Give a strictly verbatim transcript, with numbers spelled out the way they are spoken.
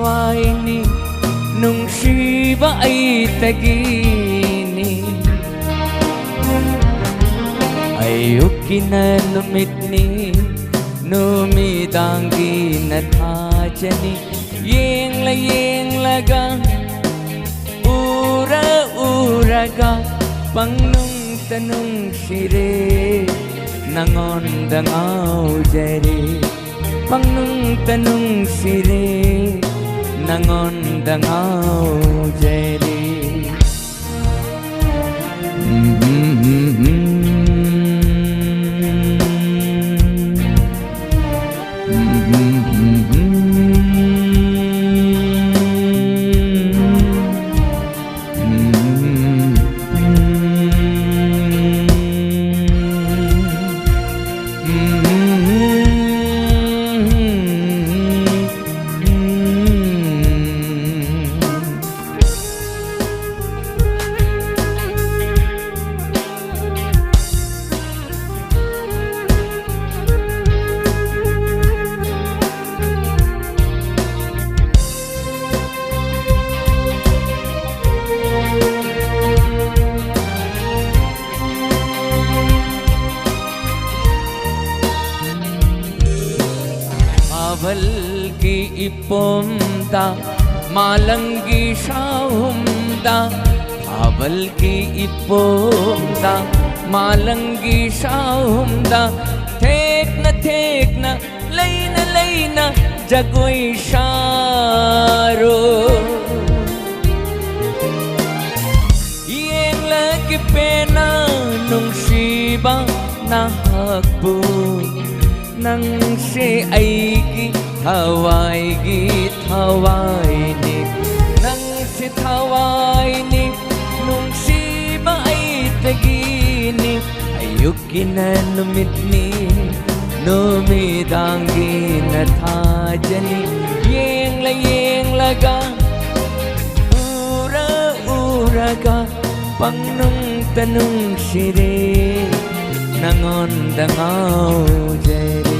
ꯊꯋꯥꯏꯅꯤ ꯅꯨꯡꯁꯤꯕ ꯑꯩꯇꯒꯤꯅꯤ꯫ ꯑꯌꯨꯛꯀꯤꯅ ꯅꯨꯃꯤꯠꯅꯤ, ꯅꯨꯃꯤꯗꯥꯡꯒꯤꯅ ꯊꯥꯖꯅꯤ꯫ ꯌꯦꯡꯂ ꯌꯦꯡꯂꯒ, ꯎꯔ ꯎꯔꯒ, ꯄꯪꯅꯨꯡꯇ ꯅꯨꯡꯁꯤꯔꯦ, ꯅꯉꯣꯟꯗ ꯉꯥꯎꯖꯔꯦ꯫ ꯄꯪꯅꯨꯡꯇ ꯅꯨꯡꯁꯤꯔꯦ, ꯅꯉꯣꯟꯗ ꯉꯥꯎꯖꯔꯦ꯫ ꯊꯥꯕꯜꯒꯤ ꯏꯄꯣꯝꯗ, ꯃꯥꯂꯪꯒꯤ ꯁꯥꯍꯨꯝꯗ, ꯊꯥꯕꯜꯒꯤ ꯏꯄꯣꯝꯗ, ꯃꯥꯂꯪꯒꯤ ꯁꯥꯍꯨꯝꯗ, ꯊꯦꯛꯅ ꯊꯦꯛꯅ, ꯂꯩꯅ ꯂꯩꯅ ꯖꯒꯣꯏ ꯁꯥꯔꯣ꯫ ꯌꯦꯡꯂꯒꯦ ꯄꯦꯟꯅ ꯅꯨꯡꯁꯤꯕ ꯅꯍꯥꯛꯄꯨ, ꯅꯪꯁꯦ ꯑꯩꯒꯤ ꯊꯋꯥꯏꯒꯤ ꯊꯋꯥꯏꯅꯤ, ꯅꯪꯁꯦ ꯊꯋꯥꯏꯅꯤ, ꯅꯨꯡꯁꯤꯕ ꯑꯩꯇꯒꯤꯅꯤ꯫ ꯑꯌꯨꯛꯀꯤꯅ ꯅꯨꯃꯤꯠꯅꯤ, ꯅꯨꯃꯤꯗꯥꯡꯒꯤꯅ ꯊꯥꯖꯅꯤ꯫ ꯌꯦꯡꯂ ꯌꯦꯡꯂꯒ, ꯎꯔ ꯎꯔꯒ, ꯄꯪꯅꯨꯡꯇ ꯅꯨꯡꯁꯤꯔꯦ, ꯅꯉꯣꯟꯗ ꯉꯥꯎꯖꯔꯦ꯫